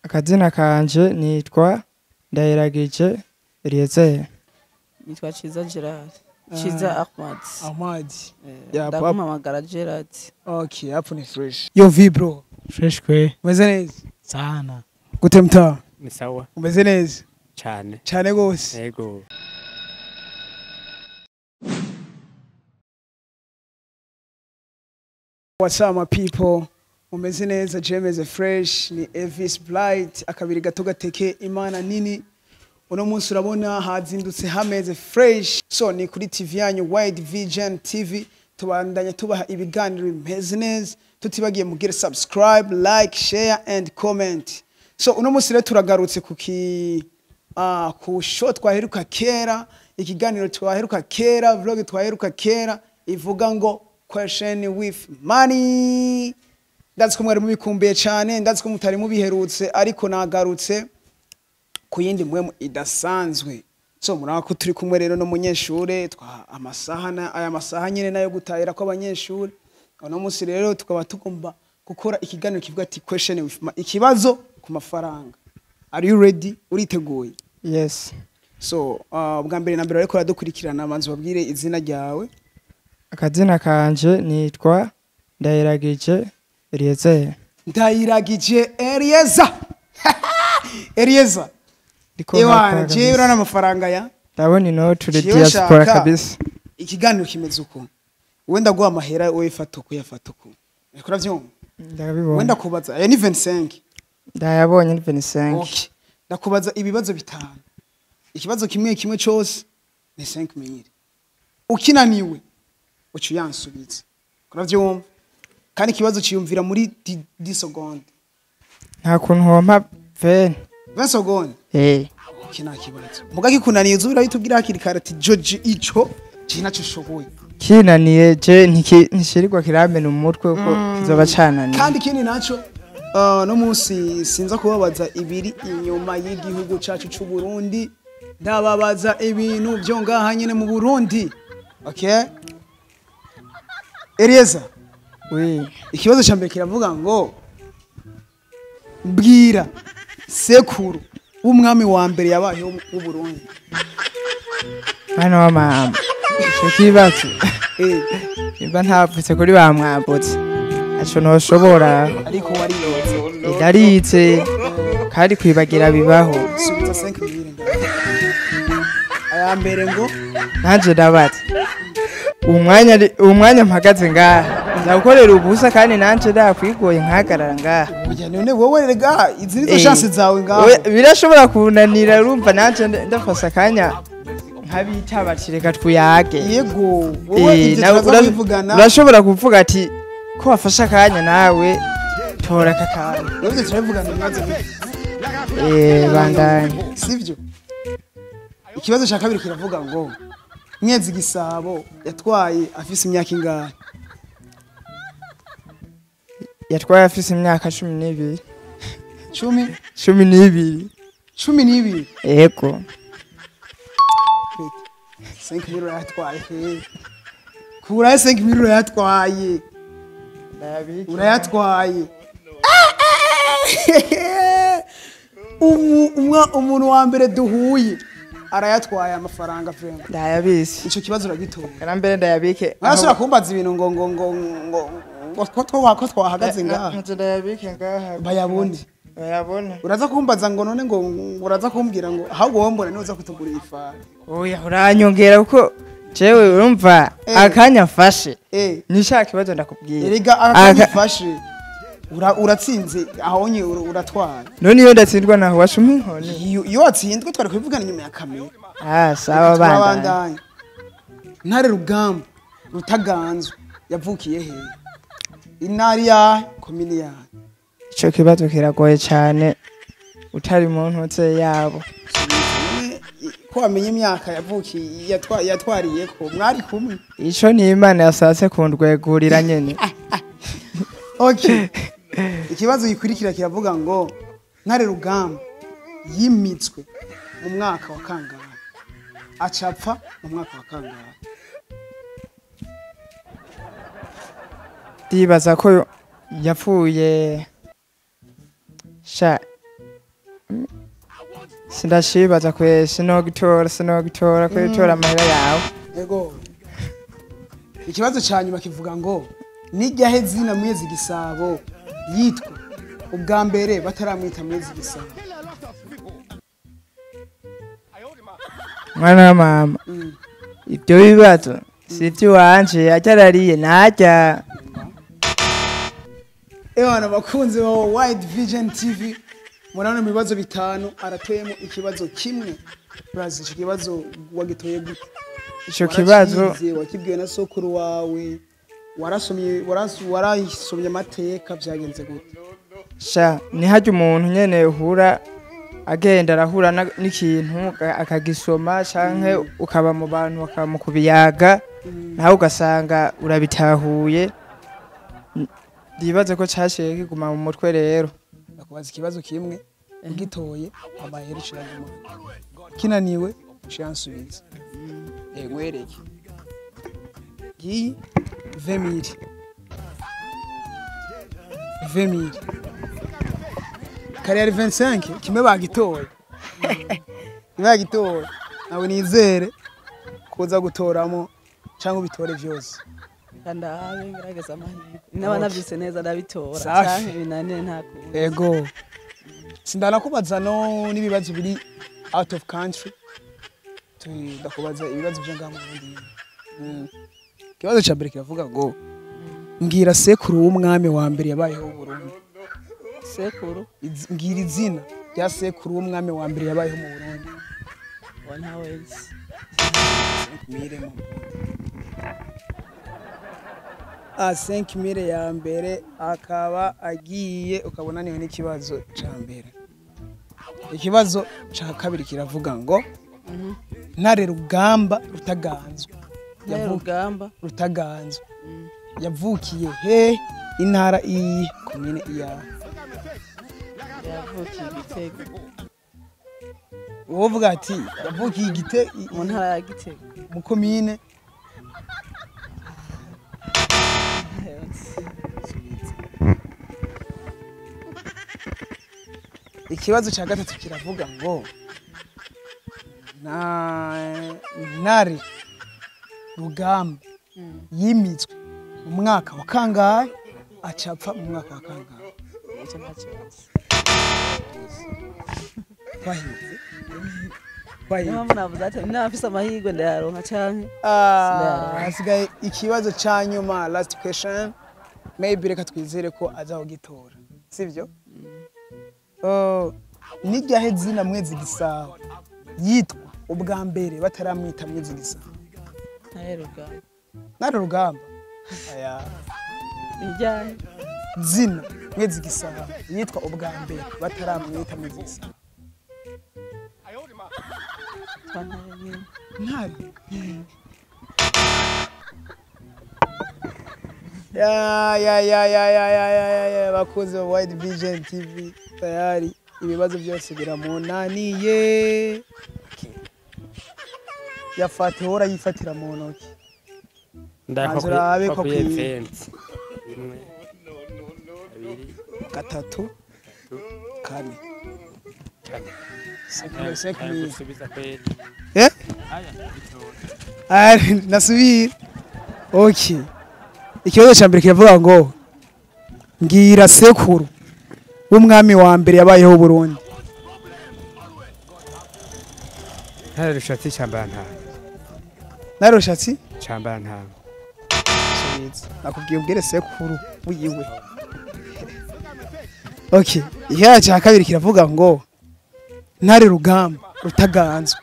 Akazina kanje nitwa Ndayiragije Eliezer. Nitwa Ciza Gerard. Ciza Ahmad. Ahmad. Ya ndaguhamagara Gerard. Okay, hapo ni fresh. Yo vi bro. Fresh kwe. Umeze neza? Sana. Gute mtaa? Ni sawa. Umeze neza? Cyane. Cyane gose. Yego. What's up my people? Umeze neza, Jemeze fresh, ni Elvis Blight, akabiri gato gateke imana nini. Uno munsi urabona hazindutse hameze fresh. So ni kuri TV yanyu Wide Vision TV, tubandanya tubaha ibiganiro bimeze neza, tutibagiye mugire subscribe, like, share and comment. So uno munsi rero turagarutse kuki ku show twaheruka kera, ikiganiro twaheruka kera, vlog twaheruka kera ivuga ngo question with money. Ndazi ko mwari mubikumbuye cyane, ndazi ko mutari mubiherutse, ariko nagarutse ku yindi mwemu idasanzwe. So muraba ko turi kumwe rero no munyeshure, twa amasaha na aya masaha nyene nayo gutahira ko abanyeshure. Uno munsi rero tukaba tugomba gukora ikiganiro kivuga ati question with money, ikibazo ku mafaranga. Are you ready? Uriteguye? Yes. So bwa mbere na mbere ariko radukurikirana, manzi babwire izina ryawe. Akazina kanje nitwa Ndayiragije Eliezer. Ndayiragije Eliezer. Eliezer. Ewana, jewe urana amafaranga ya? Ndabona inoti uri diaspora kabisa. Ikiganiro kimeze uko. Wenda guha amahera wewe fata uko yafata uko. Uriko uravyumva? Ndabibona. Wenda kubaza, aya ni 25. Ndayabonye ni 25. Okay. Ndakubaza ibibazo bitanu. Ikibazo kimwe kimwe cyose ni 5000. Ukinaniwe ucu yansubiza. Uravyumva? Kandi ikibazo ciyumvira muri 10 secondes. Nta kuntu hompa 20. 20 secondes. Eh. Kina kibazo. Muga kikunaniye uzubira yitubwira hakiri kare ati George ico je naco shoboye. Kinaniye je ntishirirwa kiramena umutwe uko kizoba cananiye. Kandi kindi naco no munsi sinza kubabaza ibiri inyuma y'igihugu cacu c'u Burundi, ndababaza ibintu byo ngaha nyene mu Burundi. Okay? Eliezer. Oui. Ikibazo ca mbere kiravuga ngo mbwira sekuru w'umwami wa mbere yabayeho mu Burundi. Mwana wa mama. Ico kibazo. Nimba ntavutse kuri ba mwambutse. Aco ntoshobora. Ariko wariyotse. Ndaritse. Kandi kwibagira bibaho. Subiza 5000 ngaho. Aya mbere ngo nanje ndabatse. Umwanya mpagaze ngaha. Ndagukorera ubusa kandi nanje ndakwigoye nkahagarara ngaha. Oya none wowe rega izi nizo chance zawe ngaho. Birashobora kunanira urumva nanje ndafasa akanya nkabitaba reka twiyage. Yego wowe ivyo turaza kubivugana. Urashobora kuvuga ati ko wafashe akanya nawe tora aka kanya. Ivyo turabivugana ibibazo. Bandanye. Sivyo? Ikibazo cya kabiri kiravuga ngo Mwezi Gisabo yatwaye afise imyaka ingahe? Yatwaye afise imyaka 12. 12? 12. Yego. 5000 yatwaye. Kura 5000 yatwaye. Urayatwaye. Umuntu wa mbere duhuye arayatwaye amafaranga frame. Ndayabise. Ico kibazo uragitora. Karambere ndayabike. Arashobora kumbaza ibintu ngo ngo ngo ngo ko twahagaze ngaha. Ndayabike ngaha. Bayabone. Bayabone. Uraza kumbaza ngo none ngo uraza kumbwira ngo ahubwo wombona ni uza kutugurira ifara. Oya uranyongera kuko jewe urumva akanya fashe. Nishaka kibazo ndakubwira. Erega akanya fashe. Uratsinze aho nye uratwara. None iyo ndatsindwa naho washuma inkoni. Iyo watsindwe twari kwivugana inyuma ya kamera. Sawa bandanye. Ntare Rugamba Rutaganzwa yavukiye he? Intari ya komini ya. Ico kibazo kiragoye cyane utari mu ntutse yabo. Ko wamenye imyaka yavukiye yatwariye ko mwari kumwe. Ico ni Imana yasatse kundwegurira nyene. Okay. Ikibazo gikurikira kiravuga ngo Ntare Rugamba yimitswe mu mwaka wa kangahe? Acapfa mu mwaka wa kangahe? Ndibaza ko yapfuye sha Sindashibaza kwe sinogitora kwitora amahera yawe. Ego. Ikibazo ca nyuma kivuga ngo nijyahe zina Mwezi Gisabo yitwa ubwa mbere bataramwita Mwezi Gisabo? Mwana wa mama. Ibyo bibazo si iby'iwanje atarariye ntajya. Ewana bakunzi ba Wide Vision TV, murabona mu bibazo bitanu aratoyemo ikibazo kimwe. Brazi, ico kibazo wagitoye gute? Ico kibazo Waracize, wakibwiwe na sokuru wawe, warasomye warasomye amateka, vyagenze gute? Sha ni hajya umuntu nyene uhura agenda arahura n'ikintu akagisoma canke ukaba mu bantu bakamukubiyaga nawe ugasanga urabitahuye. Ndibaze ko cashiye kiguma mu mutwe rero. Ndakubaza ikibazo kimwe, ugitoye amahera ushiraguma, kinaniwe ushiransubiza. Nkwereke ngiyi 20000 20000 kare yari 25 kimwe bagitoye. Bagitoye nawe nizere kuza gutoramo cyangwa ubitore byose. Kandabe ngerageza amahirwe. Naba navyise neza ndabitora Safi. canke binanire nta kundi. Ego. Sindanakubaza no n'ibibazo biri out of country. Ndakubaza ibibazo byo ngaha mu Burundi. Ikibazo ca mbere kiravuga ngo mbwira sekuru w'umwami wa mbere yabayeho mu Burundi. Sekuru Mbwira izina rya sekuru w'umwami wa mbere yabayeho mu Burundi. wa ntawezi. Mire mu Burundi. A 5000 ya mbere akaba agiye, ukabona niyo n'ikibazo ca mbere. Ikibazo ca kabiri kiravuga ngo Ntare Rugamba Rutaganzwa Ntare Rugamba Rutaganzwa yavukiye he, intara iyi, komine iya? Yavukiye Gitega. Wovuga ati yavukiye Gite mu ntara ya Gitega mu komine. Ikibazo ca gatatu kiravuga ngo Ntare Rugamba yimitswe mu mwaka wa kangahe, acapfa mu mwaka wa kangahe? Ico ntakibazo. Twahize. Niyo mpamvu navuze ati naba mfise amahirwe ndayaronka canke Hasigaye ikibazo ca nyuma, last question. Maybe reka twizere ko aza kugitora, sivyo? Niryahe zina Mwezi Gisabo yitwa ubwa mbere bataramwita Mwezi Gisabo? Ntare Rugamba. Ntare Rugamba. Aya. Niryahe zina Mwezi Gisabo yitwa ubwa mbere bataramwita Mwezi Gisabo? Twa Ntare nyene. Ntare. Ya ya ya ya ya ya ya ya, bakunzi ba Wide Vision TV, tayari ibibazo byose biramunaniye. Yafate hora yifatira mu ntoki. Manzura ko Ndakwiye kwiye. 20. Rimwe, abiri, 3, 4. kane. Cinq mille. Gusubiza kweli. Eh? Aya, bitora. Ah, nasubira. Okay. Ikibazo ca mbere kiravuga ngo mbwira sekuru w'umwami wa mbere yabayeho i Burundi. Ntare Rushatsi Cambarantama. Ntare Rushatsi Cambarantama. Subiza. Nakubwiye ubwire sekuru wiwe. Okay. Ikibazo ca kabiri kiravuga ngo Ntare Rugamba Rutaganzwa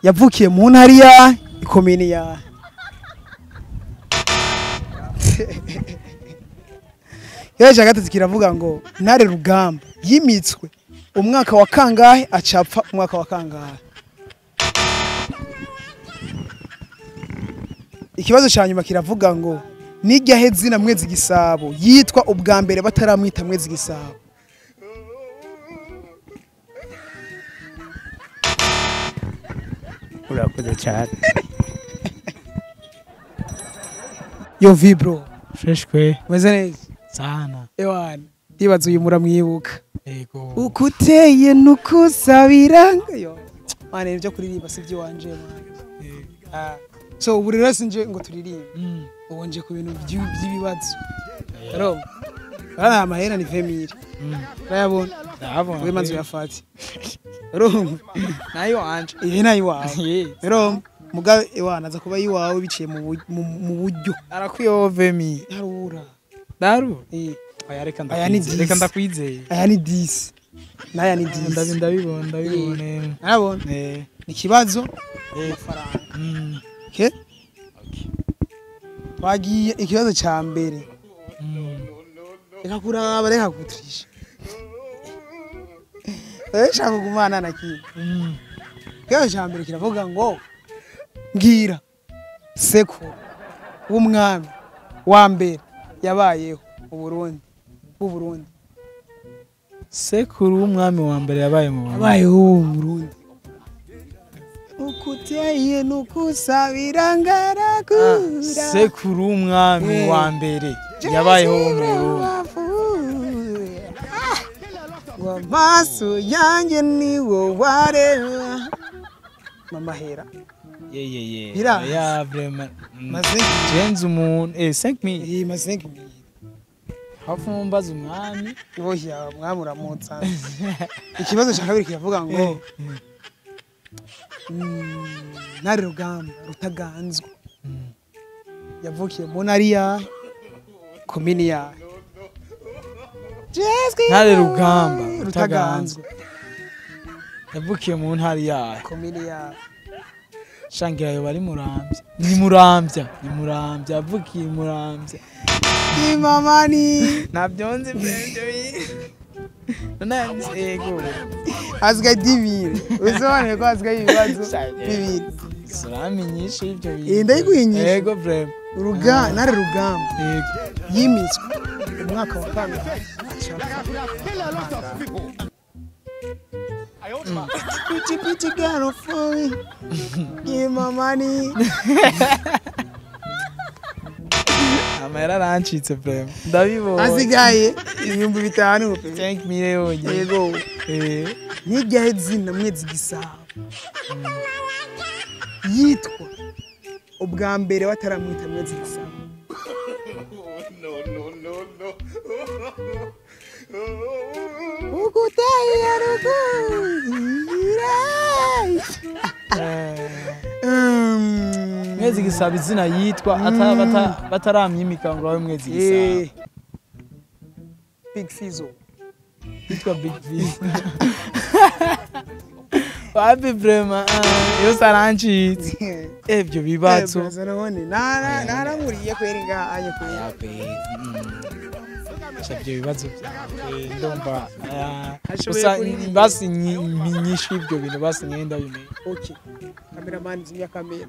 yavukiye mu ntara ya ikomini ya? Ikibazo ca gatatu kiravuga ngo Ntare Rugamba yimitswe umwaka wa kangahe, acapfa umwaka wa kangahe? Ikibazo ca nyuma kiravuga ngo niryahe zina Mwezi Gisabo yitwa ubwa mbere bataramwita Mwezi Gisabo? Urakoze cyane. Yo vibro. Fresh kwe Umeze neza sana. Ewana, ndibaza uyu muramwibuka. Yego. Ukuteye nukusabiranga yo mane, ibyo kuririmba si byo wanje mane. So ubu rero sinje ngo turirimbe, ubu nje ku bintu by'ibibazo. Rero aya amahera ni 20,000, urayabona? Ndabona. We manzi uyafate, urumva? Nayo wanje. Iyi nayo iwawe. Yes. Rero muga iwana aza kuba iwawe biciye mu buryo. Arakwiye 20,000. Harura. Daru. Eh. Oya, reka Aya ni ndakwizeye. Reka 10. ndakwizeye. Aya ni 10 n'aya ni 10. Ndabibona, ndabibona. Arabona? Eh. Ni ikibazo Eh. amafaranga. Okay, twagiye ikibazo cya mbere. Reka kuraba, reka kutrisha. Shaka kugumana na kimwe. Ikibazo cya mbere kiravuga ngo: mbwira sekuru w'umwami wa mbere yabayeho mu Burundi w'u Burundi. Sekuru w'umwami wa mbere yabaye mu Burundi. Yabayeho mu Burundi. Ukuteye nukusabira ngarakura. Sekuru w'umwami Eh. wa mbere yabayeho mu Burundi. Ngo amaso yanjye ni wo wareba mama hera. Ye ye ye. Birazi. Ya, vraiment. Maze Jenze umuntu 5000. Iyi ma 5000. Hafu mumbaza umwami. Iboshya mwami uramutsa. Ikibazo cya kabiri kiravuga ngo: Ntare Rugamba Rutaganzwa yavukiye mu ntara ya komini yahe? Ntare Rugamba Rutaganzwa yavukiye mu ntara yayo. Komini yahe? Shangira yo bari Muramvya. Ni Muramvya, ni Muramvya, yavukiye i Muramvya. Imamani. Ntabyo nzi ibyo none, yego. Hasigaye 10,000, usobanuye ko hasigaye ibibazo bibiri. Salami nyinshi y'ibyo bintu. Eh, ndayiguha inyishu. Yego, vraiment. Ntare Rugamba Yego. yimitswe umwaka wa kangahe? Pichi pichi gano for me. Give my money. Amahera arancitse vraiment. Ndabibonye. Hasigaye 5,000 pe. 5000 yonyine. Yego. Eh. Niryahe zina Mwezi Gisabo yitwa ubwa mbere bataramwita Mwezi Gisabo? Uguteye rugira. Mwezi Gisabo izina yitwa bataramyimika ngo abe Mwezi Gisabo. Big Fizzo. Yitwa Big V. Wapi vraiment, yose arancitse. Ibyo bibazo. Eh, none naramuriye kweri ngaha anye kweri. Sha, ibyo bibazo byawe ndumva Ashoboye gusa kuririmba. basi nyishu ibyo bintu basi ngenda bimenya. Okay. Cameraman, zimya kamera.